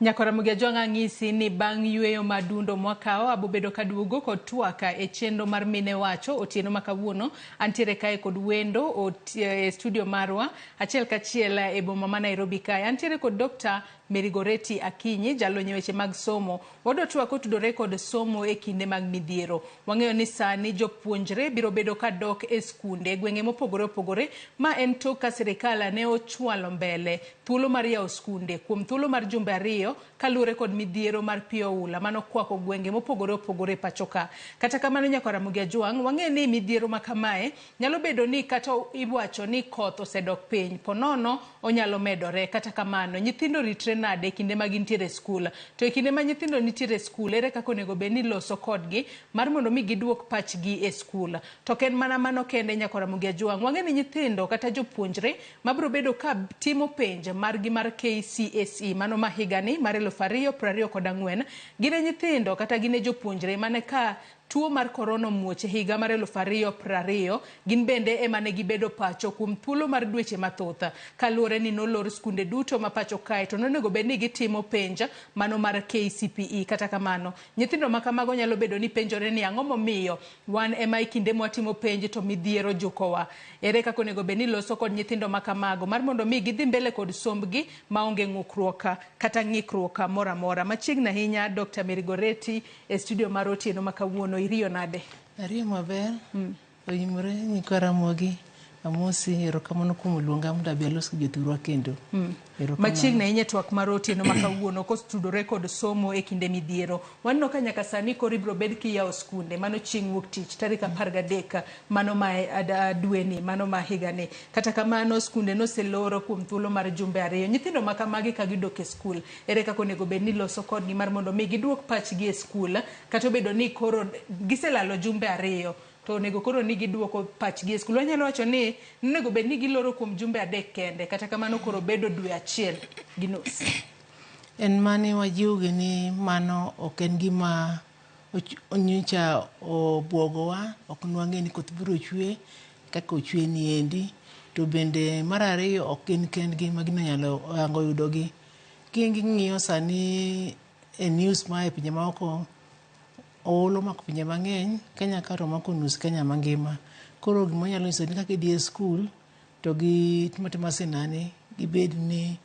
Nyakora Ramogi Ajwang' ang'isi ni bang' yueyo madundo mwakawo abobedo kaduogo kod twak e chenro mar Mine Wacho otieno ma kawuono. Antiere kae kod wendo e studio marwa achiel kachiel e boma ma Nairobi kae. Antiere kod Dr. Mary Goretti Akinyi, jalony e weche mag somo. Wadwa twak kotudore kod somo e kinde mag midhiero. Wang'eyo ni sani jopuonjre biro bedo ka dok e skunde e gwenge mopogore opogore. Ma en tok ka sirikal ne ochwalo mbele thuolo mar yawo skunde kuom thuolo mar jumbe ariyo kaluwore kod midhiero mar pi oula manokwako gwenge mopogore opogore e pacho ka. Kata kamano nyaka Ramogi Ajwang', wang'e ni midhiero ma kamae nyalo bedo ni kata iwacho ni koth osedok piny, ponono onyalo medore. Kata kamano, nyithindo ritre nade e kinde ma gintiere e skul? To e kinde ma nyithindo nitiere e skul, ere kaka onego bed ni iloso kodgi mar mondo mi giduok pachgi e skul? To ok en mana mano kende nyaka Ramogi Ajwang', wang'e ni nyithindo kata jopuonjre mabiro bedo ka timo penj margi mar KCSE mano ma higani mar 2024 gin e nyithindo kata gin e jopuonjre mane ka tuo mar korona omuoch e higa mar 2020 gin bende ema ne gibedo pacho kuom thuolo mar dweche mathoth kaluwore ni nolor skunde duto ma pacho kae to nonego bed ni gitimo penj mano mar KCPE. Kata kamano nyithindo ma kamago nyalo bedo ni penjore ni ang'o momiyo wan ema e kinde mwatimo penj to midhiero jukowa. Ere kaka onego bed ni loso kod nyithindo ma kamago mar mondo mi gidhi mbele kod sombgi maonge ng'ukruok kata ng'ikruok moro amora. Machiegni ahinya Dr. Mary Goretti e studio mar otieno ma kawuono. Iriyo nade? Ariyo maber. Oimore nyikwa Ramogi. Amosi, erokamano kuom luonga mondo abi alos gi jothurwa kendo. Erokamano. Machiegni ahinya e twak mar otieno ma kawuono kotudore kod somo e kinde midhiero. Waneno ka nyaka sani koro ibiro bed kiyawo skunde mano chieng' wuok tich tarik 13 mano ma dweni mano ma higani. Kata kamano skunde noseloro kuom thuolo mar jumbe ariyo. Nyithindo ma kamagi ka gidok e skul, ere kaka onego bed ni iloso kodgi mar mondo mi giduok pachgi e skul kata obedo ni koro giselalo jumbe ariyo to onego koro ni giduoko pachgi e skul. Wanyalo wacho ni nonego bed ni giloro kuom jumbe adek kende, kata kamano koro bedo dwe achiel gi nus. En mane wajiwgi ni mano ok en gima nyocha obwogowa, ok nwang'e ni koth biro chwe kaka ochwe ni endi. To bende mar ariyo ok gin kendgi ma gino nyalo yango yudogi. King'iyo sani e news maa e pinje maoko, oula omako pinje mang'eny, Kenya ka to omako nus Kenya mangima. Koro gima wanyalo nyiso ni kaka idhi e skul to gitimo atima sinani, gibed ni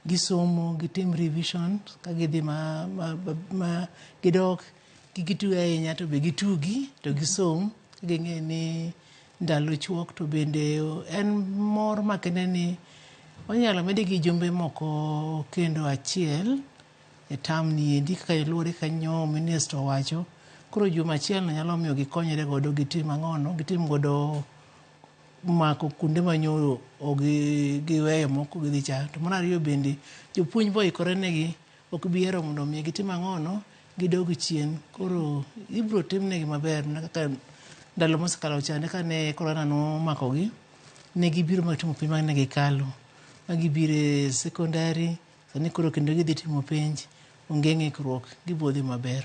gisomo, gitim revision ka gidhi ma gidok, kik gitug ahinya to be gitugi to gisom ging'e ni ndalo chuok to bende en mor makende ni onyalo medgi jumbe moko kendo achiel e term ni endi kaka luwore kaka nyo minister owacho. Koro juma achiel no nyalo miyo gikonyre godo gitim ang'ono, gitim godo mako kuonde ma nyo giweyo moko gidhi cha. To mar ariyo bende jopuonj be oikore negi ok bi hero mondo mi gitim ang'ono, gidog chien. Koro ibiro timnegi maber mana kaka ndalo mosekalo chande kane korona nomakogi, ne gibiro ma gitimo penj mane gikalo. Ma gibiro e secondary, sani koro kendo gidhi timo penj, onge ng'ikruok, gibiro dhi maber.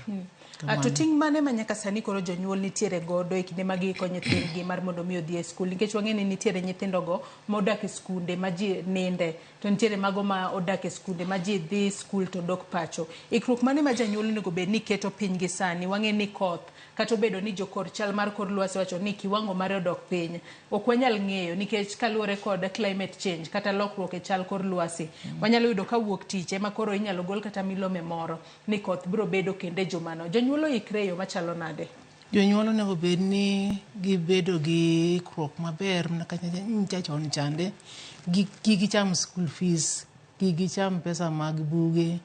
To ting' mane ma nyaka sani koro jonyuol nitiere godo e kinde ma giiko nyithindgi mar mondo mi odhi e skul? Nikech wang'e ni nitiere nyithindogo modak e skunde ma ji ninde, to nitiere mago ma odak e skunde ma ji dhi skul to dok pacho. Ikruok mane ma janyuol onego bed ni keto piny gi sani? Wang'e ni koth, kata obedo ni jokor chal mar kor lwasi wacho ni kiwango mare odok piny, ok wanyal ng'eyo nikech kaluwore kod climate change kata lokruok e chal kor lwasi, wanyalo yudo ka wuok tich ema koro inyalo gol kata milome moro ni koth biro bedo kendo e jumano. Jonyuol oikre e yo machalo nade? Jonyuol onego bed ni gibedo gi ikruok maber mana kaka nyicha chon chande, kik gicham school fees, kik gicham pesa mag buge.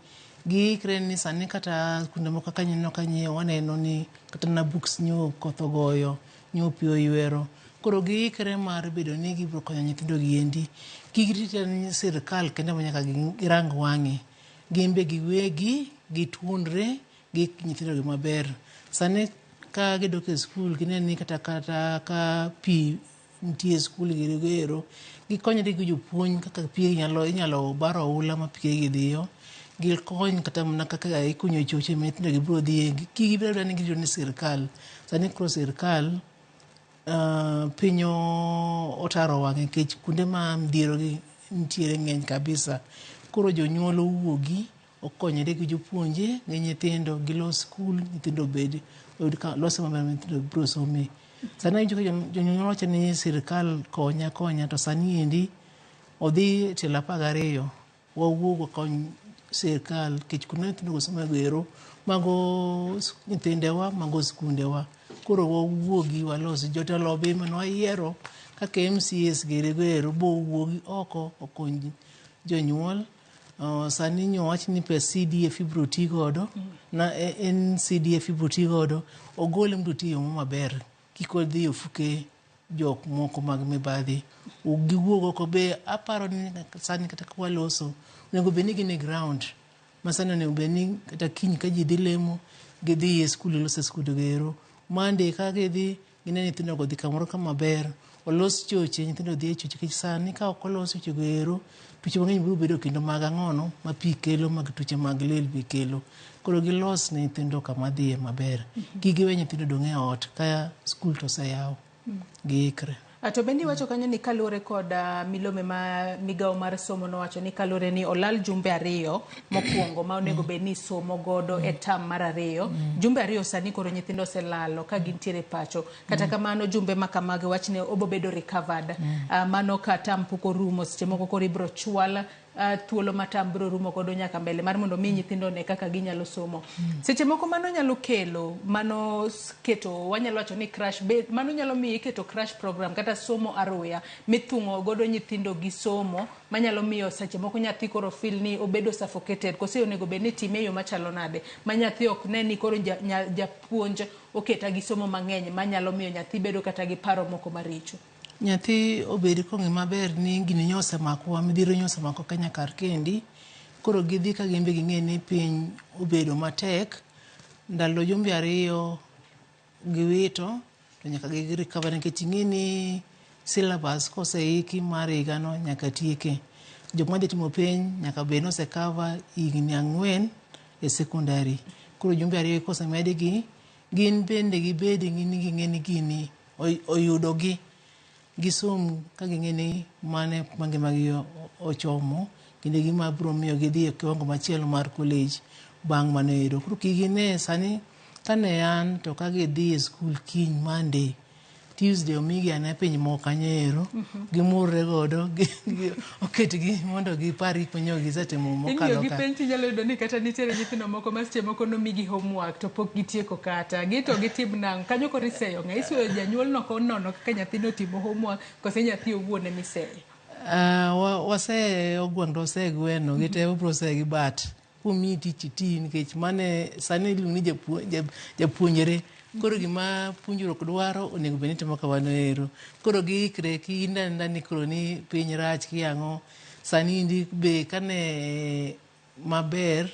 Giikre ni sani kata skunde moko kaka neno ka nyiewo waneno ni kata na books nyo koth ogoyo, nyo pi oywero. Koro giikre mar bedo ni gibiro konyo nyithindo gi endi. Kik girit ni sirkal kende ema nyaka girang wang'e. Gin be giwegi gituonre gi nyithindo gi maber. Sani ka gidok e skul gine ni kata ka pi nitie e skul giri ero, gikonyre gi jopuonj kaka pi inyalo bar oula ma pi gi dhiyo. Gikony kata mana kaka ikunyo choche ma nyithindo gi biro dhiye. Kik gibed abeda ni girito ni sirkal. Sani koro sirkal piny otaro wang'e nikech kuonde ma midhiero gi nitiere ng'eny kabisa. Koro jonyuol owuogi okonyre gi jopuonje gi nyithindo gilos skul nyithindo obed oyud ka lose maber ma nyithindo biro some. Sani awinjo ka jonyuol wacho ni sirkal konya konya to sani endi odhi tielo 12 wawuog wakony sirkal nikech kuonde nyithindo go somo ero mago nyithindewa mago skundewa. Koro wawuogi walos jotelo be mane wayiero kaka MCAs giri go ero bowuogi oko okony jonyuol. Sani nyowach ni pes CDF ibiro ti godo na en CDF ibiro ti godo ogole mondo oti e yo maber kik odhi e ofuke jok moko mag mibadhi. Giwuog oko be aparo ni sani kata ka waloso onego bed ni gin e ground ma sani onego bed ni kata kiny ka ji dhi lemo gidhi e skul gilos e skunde go ero. Monday ka gidhi gine nyithindo go odhi kamoro kama ber olos choche nyithindo dhi e choche nikech sani ka ok olos choche go ero tuoche mang'eny biro bedo kendo mag ang'ono ma pi kelo mag tuoche mag lel be kelo. Koro gilos ne nyithindo kama dhiye maber. Kik giwe nyithindo dong' e ot ka skul to oseyaw. Giikre. To bende iwacho kanyo ni kaluwore kod milome ma migawo mar somo nowacho ni kaluwore ni olal jumbe 2 mokwongo ma onego bed ni somo godo e term mar 2. Jumbe 2 sani koro nyithindo oselalo ka gintiere pacho. Kata kamano jumbe ma kamagi wachne obo bedo recovered. Mano ka term pok orumo seche moko koro ibiro chwal thuolo ma term biro rumo godo nyaka mbele mar mondo mi nyithindo one kaka ginyalo somo. Seche moko mano nyalo kelo mano keto wanyalo wacho ni crash be mano nyalo miyo iketo crash program kata somo aruya mithung'o godo nyithindo gi somo manyalo miyo seche moko nyathi koro feel ni obedo suffocated kose onego bed ni itime e yo machalo nade ma nyathi ok ne ni koro japuonj oketa gi somo mang'eny manyalo miyo nyathi bedo kata gi paro moko maricho. Nyathi obed kong'e maber ni gini nyo osemakowa, midhiero nyo osemako Kenya kar kendi. Koro gidhi ka gin be ging'e ni piny obedo matek. Ndalo jumbe 2 giwito to nyaka gi recover nikech ing'e ni syllabus koseiki mar higano nyaka tieke. Jok madhi timo penj nyaka bed ni ose cover higni 4 e secondary. Koro jumbe 2 kosemedgi gin bende gibed ni ging'e ni gini oyudogi gisom ka ging'e ni mano kuma ngimagi ochomo kendo gima biro miyo gidhi e kiwango machielo mar college bang' mano ero. Koro kik gine sani kane an to ka gidhi e skul kiny Monday, Tuesday omigi ane penj moko kanyo ero gimurre godo oketgi mondo gipar gik manyo gisetimo mokalo Imiyogi ka. penj tinyalo yudo ni kata nitiere nyithindo moko ma seche moko nomigi homework to pok gitieko kata gi to gitim nang'o kanyo koro iseyo ng'a iseyo janyuol no konono kaka nyathine otimo homework kose nyathi owuon emiseyo. Waseyo gweng' to waseye gweno gite wabiro seye gi bat komiyi tich iti nikech mane sani iluongo ni japuonjre. Koro gima puonjruok dwaro onego bed ni itimo kamano ero. Koro giikre kik inda anenda ni koro ni piny rach kiang'o. Sani indi be kane maber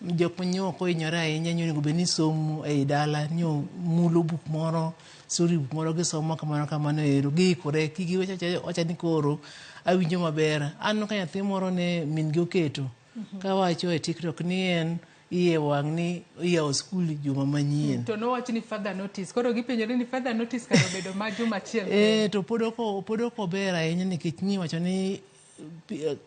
jok manyo ok ohinyore ahinya nyo onego bed ni somo ei dala nyo mulo buk moro story buk moro gisomo kamano kamano ero giikore kik giwach wacha ni koro awinjo maber. Aneno ka nyathi moro ne min gi oketo kawacho e TikTok ni en iye wang' ni iyawo skul juma manyien. To nowach ni further notice koro gipenjore ni further notice kar obedo ma juma achiel. To pod ok ober ahinya nikech nyiwacho ni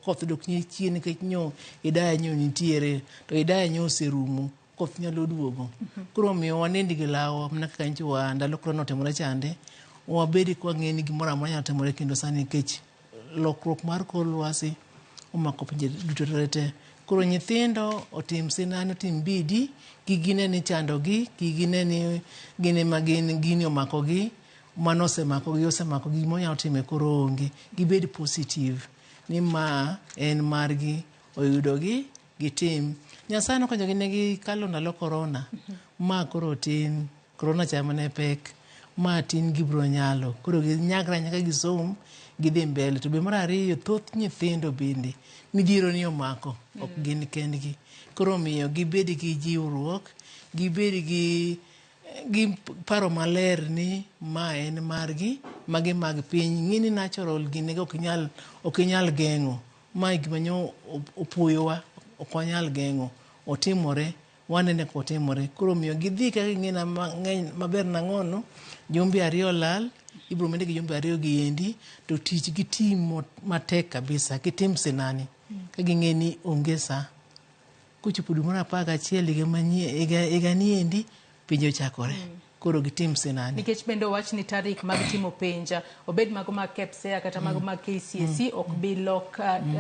koth dok chien nikech nyo idaya nyo nitiere to idaya nyo oserumo koth nyalo duogo. Koro omiyo wanind gi lawa mana kaka nyocha wa ndalo korona otimore chande wabed ka wang'e ni gimoro amora nyalo timore kendo sani nikech lokruok mar kor lwasi omako pinje duto te. Koro nyithindo otim sinani otim bidii kik gine ni chandogi kik gine ni gin ema gin gini omakogi mano osemakogi osemakogi gima onyalo timo koro onge. Gibed positive ni ma en margi oyudogi gitim. Nyasaye nokonyogi ne gikalo ndalo korona ma koro tin korona cha ema ne pek ma tin gibiro nyalo. Koro ginyagre nyaka gisom gidhi mbele. To be mar ariyo thoth nyithindo bende midhiero ni omako ok gin kendgi. Koro omiyo gibed gi jiwruok gibed gi paro maler ni ma en margi magi mag piny. Ng'e ni natural gini ok inyal geng'o. Ma gima nyo opoyowa ok wanyal geng'o. Otimore wanene kotimore. Koro omiyo gidhi ka ging'e mang'eny maber nang'ono jumbe 2 olal ibiro medgi jumbe 2 gi endi to tich gitim matek kabisa gitim sinani ka ging'e ni onge sa. Kochopo dwe mar apar gachiel higa manyien higa niendi penj ochakore. Koro gitim sinani. Nikech bende owach ni tarik mag timo penj, obed mago mag KPSEA kata mago mag KCSE, ok bi lok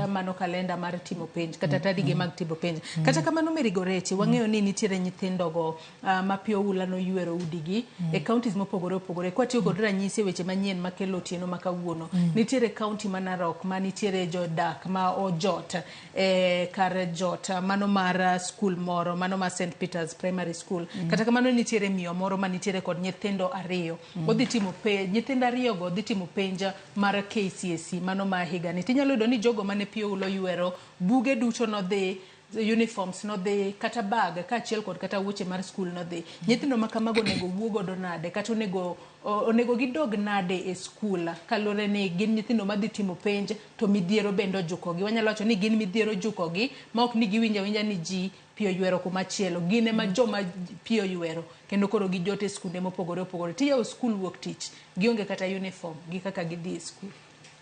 mano kalenda mar timo penj kata tarige mag timo penj. Kata kamano Mary Goretti, wang'eyo ni nitiere nyithindogo ma pi oula noywero udigi e counties mopogore opogore. Kwatiyo kod ranyisi e weche manyien makelo otieno ma kawuono, nitiere county ma Narok ma nitiere jodak ma ojot e kar jot mano mar skul moro, mano mar St Peters Primary School. Kata kamano nitiere miyo moro ma nitiere kod nyithindo ariyo. Odhi timo penj, nyithindo ariyo go dhi timo penj mar KCSE mano ma higani. Tinyalo yudo ni jogo mane pi oula oywero, buge duto nodhi, uniforms nodhi, kata bag kaachiel kod kata wuoche mar skul nodhi. Nyithindo ma kamago onego wuo godo nade kata onego onego gidog nade e skul kaluwore ni gin nyithindo madhi timo penj to midhiero bende ojukogi. Wanyalo wacho ni gin midhiero ojukogi ma ok ni giwinjo awinja ni ji pi oywero kuma chielo. Gin ema joma pi oywero kendo koro gijot e skunde mopogore opogore. Tiyawo skul wuok tich, gionge kata uniform gi kaka gidhi e skul.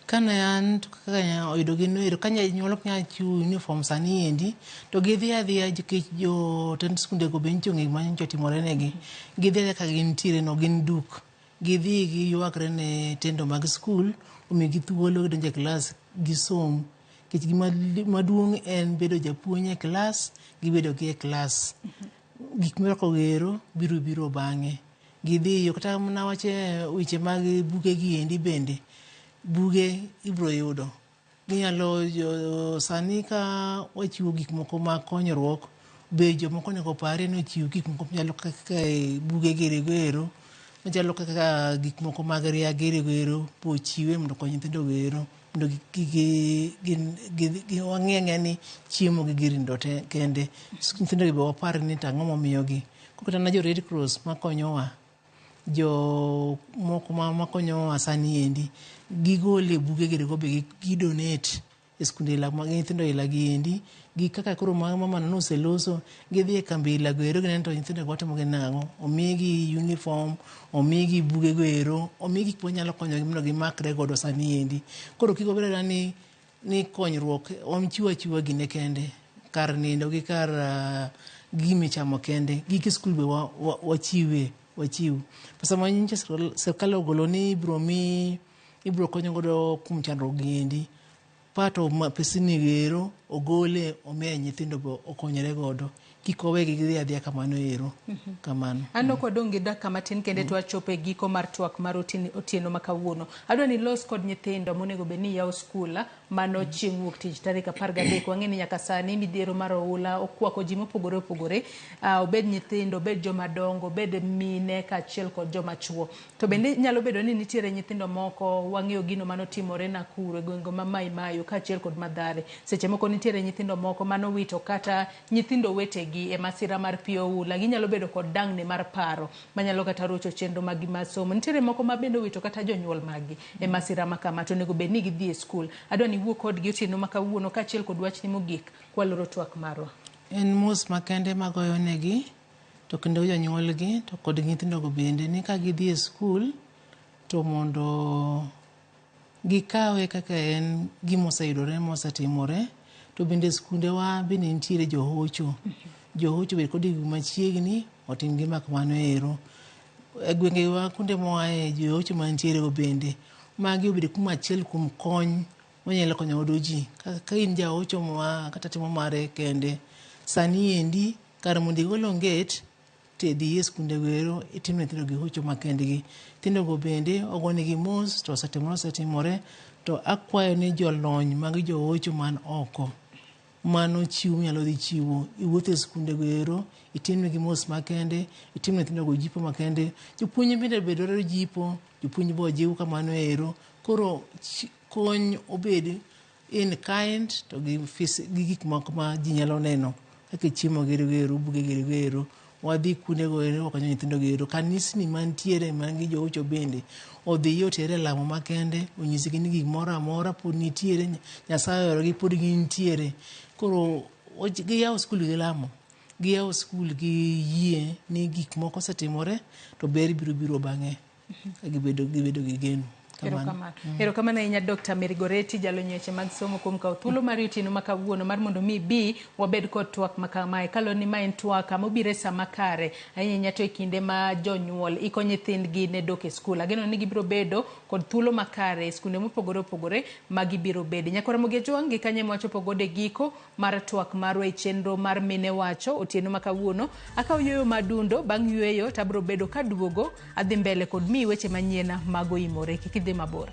Kane an to kaka oyudo gino ero ka jonyuol ok nyal chiwo uniform sani endi to gidhi adhiya nikech jotend skunde go be nyicha ong'eyo gima nyocha otimore negi. Gidhi adhiya kaka gintiere no gin duk. Gidhi giywakre ne tendo mag skul omigi thuolo gidonjo e klas gisom. Nikech gima maduong' en bedo japuonj e klas gi bedo gi e klas. Gik mirwako ero biro biro bang'e. Gidhiyo kata mana wach weche mag buge gi endi bende buge ibiro yudo. Ginyalo sani ka wachiwo gik moko mag konyruok be jomoko onego oparie ni ochiw gik moko machalo kaka buge girigo ero machalo kaka gik moko mag ria girigo ero bochiwe mondo okony nyithindo go ero mondo wang'i ang'iya ni chiemo gi gir nindo kende. Nyithindo gi be wapar ni to ang'o momiyogi. Kata mana jo Red Cross makonyowa jo moko makonyowa sani endi gigole buge girigo be gi donate e skunde mag nyithindo aila gi endi gi kaka koro mamano noseloso gidhi e kambi aila go ero gineno to nyithindo go watimo gi nang'o omigi uniform omigi buge go ero omigi gik manyalo konyogi mondo gimakre godo sani endi. Koro kik wabed abeda ni konyruok wachiwo achiwa gine kende kar nindo gi kar gimichamo kende gike skul be wachiwe wachiw. Pesa ma nyocha sirkal ogolo ni ibiro mi ibiro kony godo kuom chandruok gi endi part of pesni ero ogole omiye nyithindo be okonyre godo kik wawegi gidhi adhiya kamano ero kamano. An ok wadong' gi dakika matin kende to wachopo e giko mar twak mar otieno ma kawuono. Adwa ni ilos kod nyithindo monego bed ni yawo skul mano chieng' wuok tich tarik 13. Wang'e ni nyaka sani midhiero mar oula okwako ji mopogore opogore, obed nyithindo, obed joma dongo, obed mine kaachiel kod joma chuo. To bende nyalo bedo ni nitiere nyithindo moko wang'eyo gino manotimore Nakuru e gwenge ma Mai Mahiu kaachiel kod Mathare. Seche moko nitiere nyithindo moko manowito kata nyithindo wetegi e masira mar pi oula. Ginyalo bedo kod dangni mar paro manyalo kata rocho chenro mag gi mar somo. Nitiere moko ma bende owito kata jonyuol maggi e masira ma kama to onego bed ni gidhi e skul. Adwa ni iwuo kodgi otieno ma kawuono kaachiel kod wachni mogik kwaloro twak marwa. En mos makende magoyo negi to kendo jonyuolgi to kod nyithindogo bende ni ka gidhi e skul to mondo gikawe kaka en gima oseyudore mosetimore to bende skundewa bende nitiere johocho. Johocho bed kod machiegni otim gima kamano ero. E gwengewa kuonde moaye johocho mantiere go bende magi obedo kuma achiel kuom kony manyalo konyo godo ji. Ka in jahocho ma kata timo mare kende sani endi kar mondo igol onget to idhi e skunde go ero itim ne nyithindo gi hocho makendgi. Nyithindo go bende ogonegi mos to osetimore osetimore to akwayo ni jolony mag johocho man oko mano chiwo minyalo dhi chiwo iwuoth e skunde go ero itimnegi mos makende itim ne nyithindo go jipo makende. Jopuonj bende be dwaro jipo jopuonj be ojiw kamano ero koro kony obed in kind to gi gik moko ma ji nyalo neno kaka chiemo giri go ero buge giri go ero wadhi kuonde go ero wakonyo nyithindo go ero. Kanisni mantiere man gi johocho bende odhi otere lamo makende onyisgi ni gimoro amora pod nitiere Nyasaye oherogi pod gintiere. Koro giyawo skul gi lamo giyawo skul gi yie ni gik moko osetimore to ber biro biro bang'e ka gibedo gi geno. Erokamano. Erokamano ahinya Dr. Mary Goretti, jalony e weche mag somo kuom kawo thuolo mari otieno ma kawuono mar mondo mi ibi wabed kod twak ma kamae. Kaluwore ni ma en twak mobiro e sa makare ahinya ahinya to e kinde ma jonyuol iko nyithindgi ne dok e skul. Ageno ni gibiro bedo kod thuolo makare e skunde mopogore opogore ma gibiro bede. Nyakwa Ramogi Ajwang' gi kanyo ema wachopo godo e giko mar twak marwa e chenro mar Mine Wacho otieno ma kawuono. Akawo yueyo madundo, bang' yueyo to abiro bedo kaduogo adhi mbele kod miyi weche manyien mago imore. Kik idhi mabor.